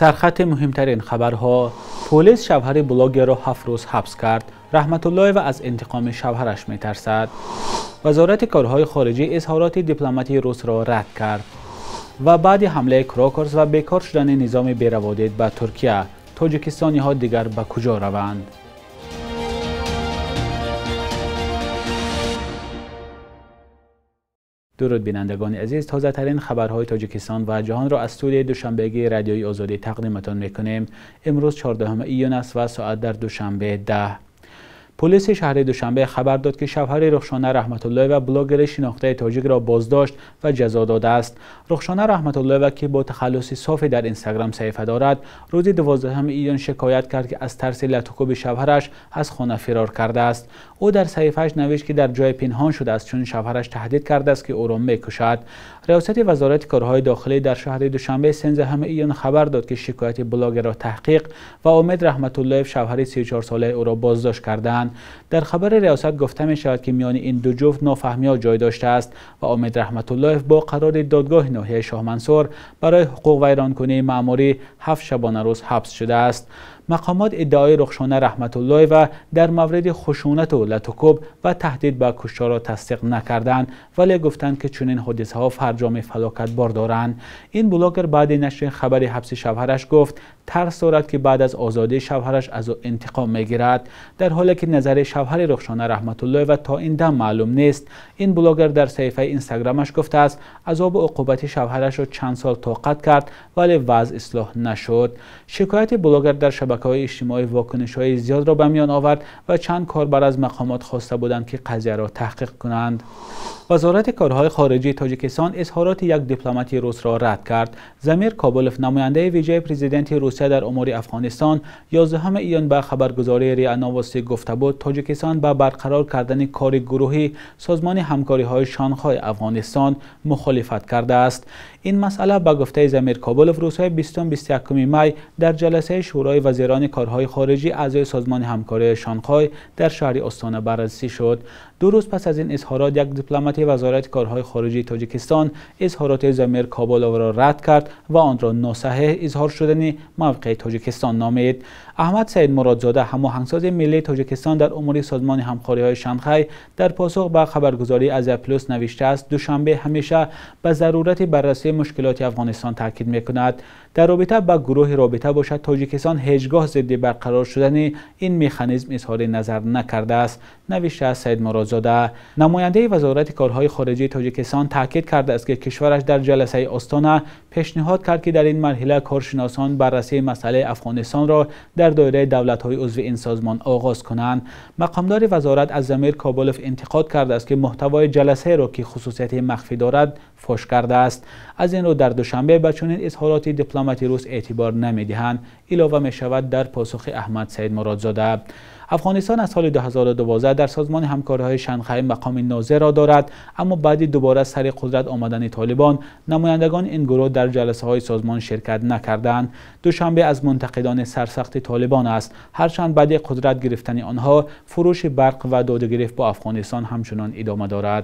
Сархати муҳимтарин хабарҳо. Полис шавҳари блогерро 7 рӯз ҳабс кард. Раҳматуллоева аз интиқоми шавҳараш метарсад. Вазорати корҳои хориҷӣ изҳороти дипломатии русро рад кард. Ва баъди ҳамлаи Крокус ва бекор шудани низоми бераводид ба Туркия, тоҷикистониҳо дигар ба куҷо раванд? Дуруд бинандагони азиз, тозатарин хабарҳои Тоҷикистон ва ҷаҳонро аз студияи душанбегии Радиои Озодӣ тақдиматон мекунем. Имрӯз 14 июн аст ва соат дар Душанбе 10. Полиси шаҳри Душанбе хабар дод, ки шавҳари Рухшона Раҳматуллоева, блогери шинохтаи тоҷикро боздошт ва ҷазо додааст. Рухшона Раҳматуллоева, ки бо тахаллуси Софи дар Инстаграм саҳифа дорад, рӯзи 12 июн шикоят кард, ки аз тарси латукӯби шавҳараш аз хона фирор кардааст. Ӯ дар саҳифааш навишт, ки дар ҷое пинҳон шудааст, чун шавҳараш таҳдид кардааст, ки ӯро мекушад. Риёсати Вазорати корҳои дохилӣ дар шаҳри Душанбе 13 июн хабар дод, ки шикояти блогерро таҳқиқ ва Умед Раҳматуллоев, шавҳари 34-солаи ӯро боздошт карданд. Дар хабари риёсат гуфта мешавад, ки миёни ин ду ҷуфт нофаҳмиҳо ҷой доштааст ва Умед Раҳматуллоев бо қарори додгоҳи ноҳияи Шоҳмансур барои ҳуқуқвайронкунии маъмурӣ 7 шабонарӯз ҳабс шудааст. Мақомот иддаои Рухшона Раҳматуллоева дар мавриди хушунату латукӯб ва таҳдид ба кушторро тасдиқ накарданд, вале гуфтанд, ки чунин ҳодисаҳо фарҷоми фалокатбор доранд. Ин блогер баъди нашри хабари ҳабси шавҳараш гуфт, тарс дорад, ки баъд аз озодии шавҳараш аз ӯ интиқом мегирад. Дар ҳоле ки назари шавҳари Рухшона Раҳматуллоева то ин дам маълум нест, ин блогер дар саҳифаи Инстаграмаш гуфтааст, азобу уқубати шавҳарашро чанд сол тоқат кард, вале вазъ ислоҳ нашуд. Шикояти блогер дар шабакаҳои иҷтимоӣ вокунишҳои зиёдро ба миён овард ва чанд корбар аз мақомот хоста буданд, ки қазияро таҳқиқ кунанд. Вазорати корҳои хориҷии Тоҷикистон изҳороти як дипломати русро рад кард. Замир Кобулов, намояндаи вижаи президенти Русия дар умури Афғонистон, 11 июн ба хабаргузории РИА Новости гуфта буд, Тоҷикистон ба барқарор кардани кори гурӯҳӣ Созмони ҳамкориҳои Шанхой Афғонистон мухолифат кардааст. Ин масъала ба гуфтаи Замир Кобулов рӯзҳои 20-21 май дар ҷаласаи Шӯрои вазирони корҳои хориҷӣ аъзои Созмони ҳамкориҳои Шанхой дар шаҳри Остона баррасӣ шуд. 2 рӯз пас аз ин изҳорот, як дипломати Вазорати корҳои хориҷии Тоҷикистон изҳороти Замир Кобуловро рад кард ва онро носаҳеҳ изҳор шудани мавқеи Тоҷикистон номид. Аҳмад Саид Муродзода, ҳамоҳангсози миллии Тоҷикистон дар умури Созмони ҳамкориҳои Шанхай, дар посух ба хабаргузории Азия Плюс навиштааст, Душанбе ҳамеша ба зарурати баррасии мушкилоти Афғонистон таъкид мекунад. Дар робита ба гурӯҳи робита бошад, Тоҷикистон ҳеҷгоҳ зидди барқарор шудани ин механизм изҳори назар накардааст, навиштааст Саид Муродзода. Намояндаи Вазорати корҳои хориҷии Тоҷикистон таъкид кардааст, ки кишвараш дар ҷаласаи Остона пешниҳод кард, ки дар ин марҳила коршиносон баррасии масъалаи Афғонистонро дар доираи давлатҳои узви ин созмон оғоз кунанд. Мақомдори вазорат аз Замир Кобулов интиқод кардааст, ки муҳтавои ҷаласаеро, ки хусусияти махфӣ дорад, фош кардааст. Аз ин рӯ дар Душанбе ба чунин изҳороти дипломати рус эътибор намедиҳанд, илова мешавад дар посухи Аҳмад Саид Муродзода. Афғонистон аз соли 2012 дар Созмони ҳамкориҳои Шанхай мақоми нозирро дорад, аммо баъди дубора сари қудрат омадани Толибон, намояндагони ин гурӯҳ дар ҷаласаҳои созмон ширкат накарданд. Душанбе аз мунтақидони сарсахти Толибон аст, ҳарчанд баъди қудрат гирифтани онҳо фурӯши барқ ва додугирифт бо Афғонистон ҳамчунон идома дорад.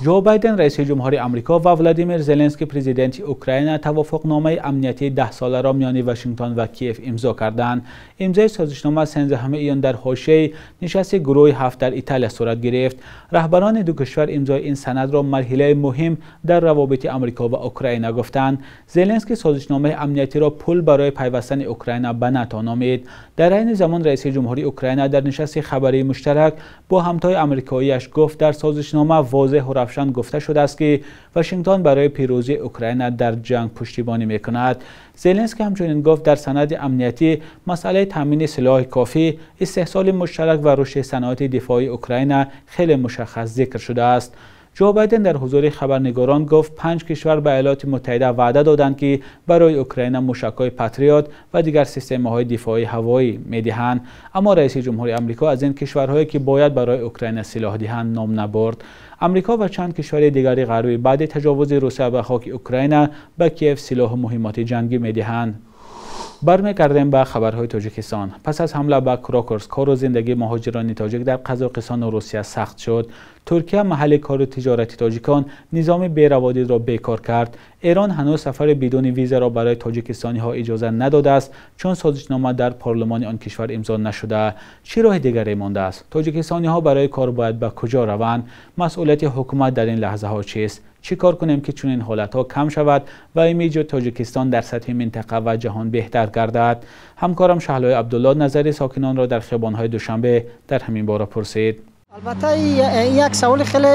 Ҷо Байден, раиси ҷумҳури Амрико, ва Владимир Зеленский, президенти Украина, тавофуқномаи амниятии 10-соларо миёни Вашингтон ва Киев имзо карданд. Имзои созишнома 13 июн дар ҳошияи нишасти гурӯҳи 7 дар Италия сурат гирифт. Раҳбарони ду кишвар имзои ин санадро марҳилаи муҳим дар равобити Амрико ва Украина гуфтанд. Зеленский созишномаи амниятиро пул барои пайвастани Украина ба НАТО номид. Дар айни замон раиси ҷумҳурии Украина дар нишасти хабарии муштарак бо ҳамтои амрикоияш гуфт, дар созишнома возеҳу равшан гуфта шудааст, ки Вашингтон барои пирӯзии Украина дар ҷанг пуштибонӣ мекунад. Зеленский ҳамчунин гуфт, дар санади амниятӣ масъалаи таъмини силоҳи кофӣ, истеҳсоли муштарак ва рушди саноати дифоии Украина хеле мушаххас зикр шудааст. Ҷо Байден дар ҳузури хабарнигорон гуфт, 5 кишвар ба Иёлоти Муттаҳида ваъда доданд, ки барои Украина мушакҳои Патриот ва дигар системаҳои дифоии ҳавоӣ медиҳанд. Аммо раиси ҷумҳури Амрико аз ин кишварҳое, ки бояд барои Украина силоҳ диҳанд, ном набурд. Амрико ва чанд кишвари дигари ғарбӣ баъди таҷовузи Русия ба хоки Украина ба Киев силоҳу муҳиммоти ҷангӣ медиҳанд. Бармегардем ба хабарҳои Тоҷикистон. Пас аз ҳамла ба Крокус, кору зиндагии муҳоҷирони тоҷик дар Қазоқистон ва Русия сахт шуд. Туркия маҳалли кору тиҷорати тоҷикон низоми бераводидро бекор кард. Эрон ҳанӯз сафари бидуни визаро барои тоҷикистониҳо иҷоза надодааст, чун созишнома дар парлумони он кишвар имзо нашуда. Чӣ роҳи дигаре мондааст? Тоҷикистониҳо барои кор бояд ба куҷо раванд? Масъулияти ҳукумат дар ин лаҳзаҳо чист? Чӣ кор кунем, ки чунин ҳолатҳо кам шавад ва имиҷи Тоҷикистон дар сатҳи минтақа ва ҷаҳон беҳтар гардад? Ҳамкорам Шаҳлои Абдулло назари сокинонро дар хиёбонҳои Душанбе дар ҳамин бора пурсид. Албатта, ин як саволи хеле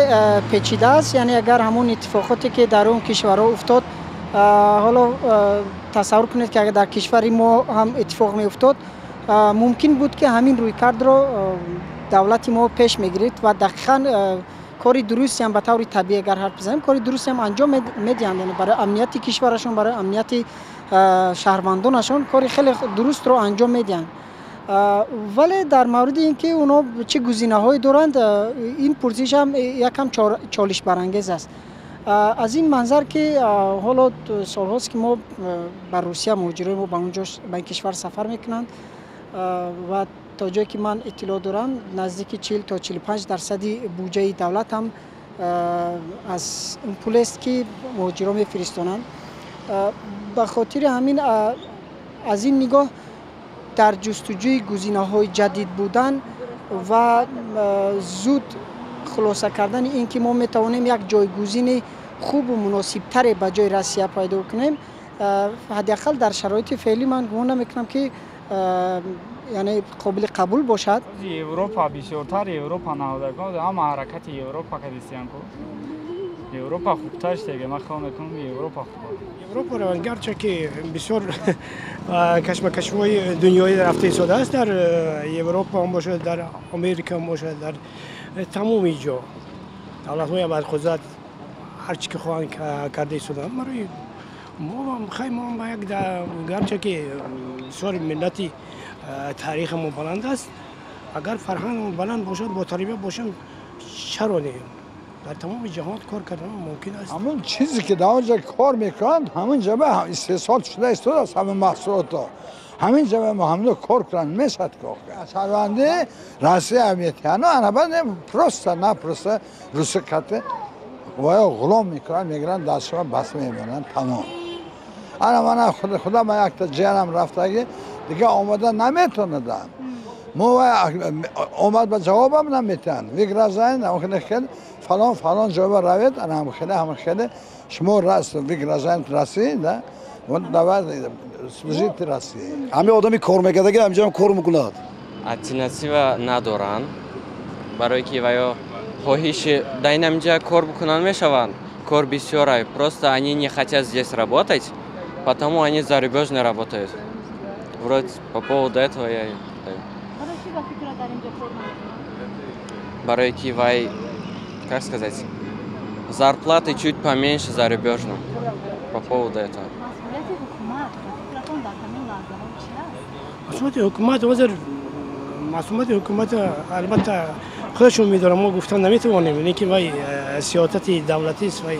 печида аст. Яъне агар ҳамон иттифоқоте, ки дар он кишварҳо уфтод, ҳоло тасаввур кунед, ки агар дар кишвари мо ҳам иттифоқ меуфтод, мумкин буд, ки ҳамин рӯйкардро давлати мо пеш мегирифт ва дақиқан кори дурустиам, ба таври табиӣ агар ҳарф бизанем, кори дурустиам анҷом медиҳанд. Яъне барои амнияти кишварашон, барои амнияти шаҳрвандонашон кори хеле дурустро анҷом медиҳанд. Вале дар мавриди ин ки онҳо чӣ гузинаҳое доранд, ин пурсиш ҳам якам чолишбарангез аст. Аз ин манзар, ки ҳоло солҳост, ки мо ба Русия, муҳоҷирои мо ба онҷо, ба ин кишвар сафар мекунанд ва то ҷое ки ман иттилоъ дорам, наздики 40 то 45 дарсади буҷаи давлат ҳам аз он пулест, ки муҳоҷиро мефиристонанд. Ба хотири ҳамин, аз ин нигоҳ, дар ҷустуҷӯи гузинаҳои ҷадид будан ва зуд хулоса кардани ин ки мо метавонем як ҷойгузини хубу муносибтаре ба ҷои Россия пайдо кунем, ҳадди ақал дар шароити феълӣ ман гумон намекунам, ки яъне қобили қабул бошад. Европа бисёртар, Европа наводагон ҳама ҳаракати Европа кадистиян ку, Европа хубтар шудага. Ман хиёл мекунам, Европа хуб. Европа раванд, гарча ки бисёр кашмакашҳои дунёӣ рафта истодааст, дар Европа ҳам бошад, дар Америка ҳам бошад, дар тамоми ҷо давлатҳои абарқудрат ҳар чӣ ки хоҳанд карда истодаанд. Барои мо хай, мо як, гарча ки бисёр миллати таърихамон баланд аст, агар фарҳангамон баланд бошад, бо тарбия бошем, чаро не, дар тамоми ҷаҳон кор кардан мумкин аст. Ҳамон чизе ки дар он ҷо кор мекунанд, ҳамин ҷо истеҳсол шуда истодааст, ҳамин маҳсулотро ҳамин ҷо ҳамино кор кунанд, мешад кор. Шаҳрванди Россия метиҳану анаба просто напросто руси кати вая ғулом мекунанд, мегиранд, дастшума бас мемонанд, тамом. Ана мана худам якта ҷиянам рафтаги, дига омада наметонадам. Мо омад, ба ҷавобам наметиҳанд: вы гражданин хел фалон фалон ҷойба равед, ана хеле ҳама хеле шумо вы гражданин России, да, вот давай служите России. Ҳамин одами кор мекардаги ҳамҷоам кор мекунад. Алтернатива надоранд, барое ки ваё хоҳиши дар ин ҳаминҷа кор бикунанд, мешаванд, кор бисёрай, просто они не хотят здесь работать, потому они зарубежно работают. Вроде по поводу этого я. Барои ки вай, как сказать, зарплаты чуть поменьше зарубежным, по поводу этого. Масъулияти ҳукумат ҳозир, масъулияти ҳукумат албатта худашон медорам, мо гуфтан наметавонем, лекин вай сиёсати давлатист. Вай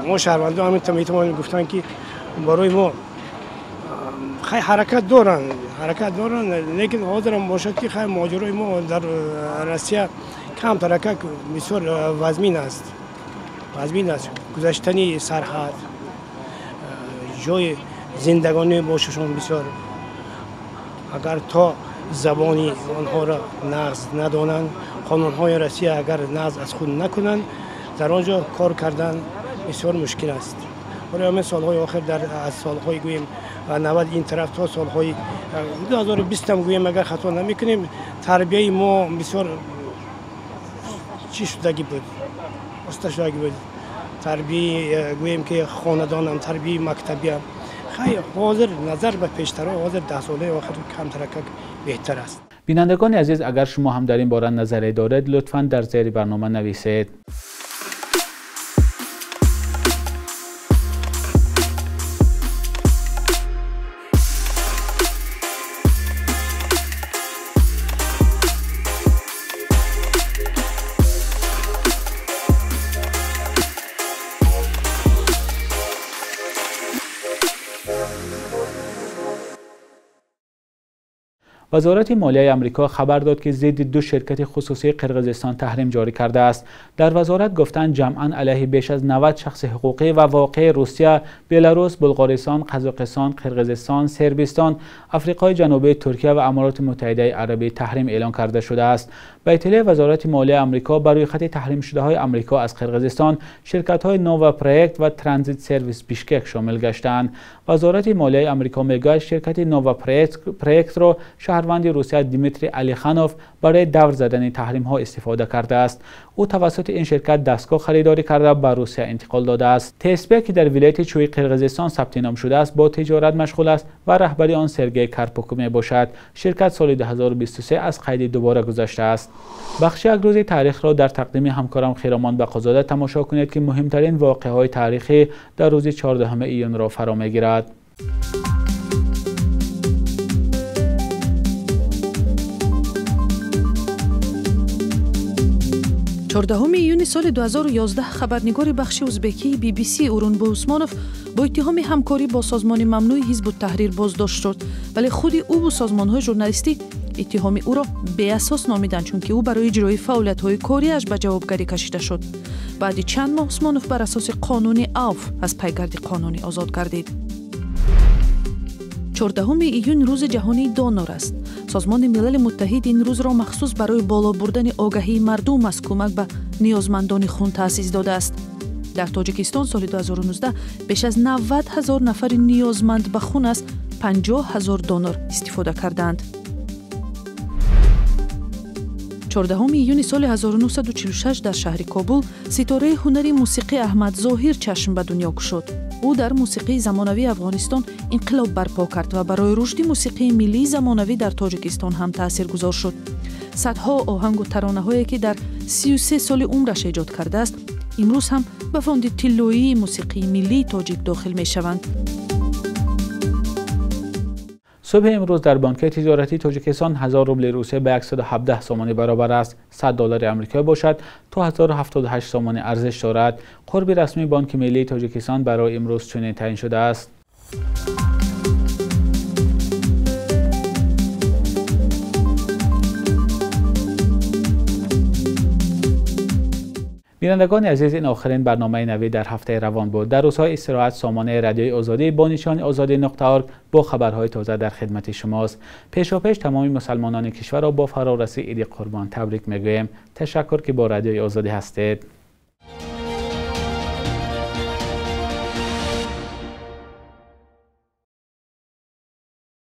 мо шаҳрвандон ҳамин метавонем гуфтан, ки барои мо хай ҳаракат доранд, ҳаракат доранд, лекин ҳозирам бошад, ки хай муҳоҷирои мо дар Россия камтаракак бисёр вазмин аст, вазмин аст гузаштани сарҳад, ҷои зиндагонӣ бошашон бисёр, агар то забони онҳоро нағз надонанд, қонунҳои Россия агар нағз аз худ накунанд, дар он ҷо кор кардан бисёр мушкил аст. Барои ҳамин солҳои охир, дар аз солҳои гӯем 90 ин тараф то солҳои 2020-ам гӯем, агар хато намекунем, тарбияи мо бисёр чӣ шудагӣ буд, оста шудагӣ буд, тарбияи гӯем ки хонадонам, тарбияи мактабиам. Хай, ҳозир назар ба пештарҳо, ҳозир 10 солаи охир камтаракак беҳтар аст. Бинандагони азиз, агар шумо ҳам дар ин бора назаре доред, лутфан дар зери барнома нависед. Вазорати молияи Амрико хабар дод, ки зидди ду ширкати хусусии Қирғизистон таҳрим ҷорӣ кардааст. Дар вазорат гуфтанд, ҷамъан алайҳи беш аз 90 шахси ҳуқуқӣ ва воқеии Русия, Беларус, Булғористон, Қазоқистон, Қирғизистон, Сербистон, Африқои Ҷанубӣ, Туркия ва Амороти Муттаҳидаи Арабӣ таҳрим эълон карда шудааст. Ба иттилои Вазорати молияи Амрико, ба рӯйхати таҳримшудаҳои Амрико аз Қирғизистон ширкатҳои Нова Проект ва Транзит Сервис Бишкек шомил гаштаанд. Вазорати молияи Амрико мегӯяд, ширкати Нова Проектро шаҳрванди Русия Дмитрий Алиханов барои давр задани таҳримҳо истифода кардааст. Ӯ тавассути ин ширкат дастгоҳ харидорӣ карда ба Русия интиқол додааст. ТСП, ки дар вилояти Чӯи Қирғизистон сабти ном шудааст, бо тиҷорат машғул аст ва раҳбари он Сергей Карпук мебошад. Ширкат соли 2023 аз қайди дубора гузаштааст. Бахши як рӯзи таърихро дар тақдими ҳамкорам Хиромон Бақозода тамошо кунед, ки муҳимтарин воқеаҳои таърихӣ дар рӯзи 14 июнро фаро мегирад. 14 июни соли 2011 хабарнигори бахши узбекии BBC Урунбой Усмонов бо иттиҳоми ҳамкорӣ бо созмони мамнӯи Ҳизбут-Таҳрир боздошт шуд, вале худи ӯву созмонҳои журналистӣ иттиҳоми ӯро беасос номиданд, чунки ӯ барои иҷрои фаъолиятҳои кориаш ба ҷавобгарӣ кашида шуд. Баъди чанд моҳ Усмонов бар асоси қонуни авф аз пайгарди қонунӣ озод гардид. 14 июн рӯзи ҷаҳонии донор аст. Созмони Милали Муттаҳид ин рӯзро махсус барои боло бурдани огаҳии мардум аз кӯмак ба ниёзмандони хун таъсис додааст. Дар Тоҷикистон соли 2019 беш аз 90 ҳазор нафари ниёзманд ба хун аз 50 ҳазор донор истифода кардаанд. 14 июни соли 1946 дар шаҳри Кобул ситораи ҳунари мусиқӣ Аҳмад Зоҳир чашм ба дунё кушод. Ӯ дар мусиқии замонавии Афғонистон инқилоб барпо кард ва барои рушди мусиқии миллии замонавӣ дар Тоҷикистон ҳам таъсиргузор шуд. Садҳо оҳангу таронаҳое, ки дар 33 соли умраш эҷод кардааст, имрӯз ҳам ба фонди тиллоии мусиқии миллии тоҷик дохил мешаванд. Субҳи имрӯз дар бонки тиҷоратии Тоҷикистон 1000 рубли Русия ба 117 сомонӣ баробар аст. 100 доллари Амрико бошад то 1078 сомонӣ арзиш дорад. Қурби расмии Бонки миллии Тоҷикистон барои имрӯз чунин таъин шудааст. Бинандагони азиз, ин охирин барномаи навӣ дар ҳафтаи равон буд. Дар рӯзҳои истироҳат сомонаи радиои Озодӣ бо нишони озодӣ.org бо хабарҳои тоза дар хидмати шумост. Пешопеш тамоми мусалмонони кишварро бо фарорасии Иди Қурбон табрик мегӯем. Ташаккур, ки бо радиои Озодӣ ҳастед.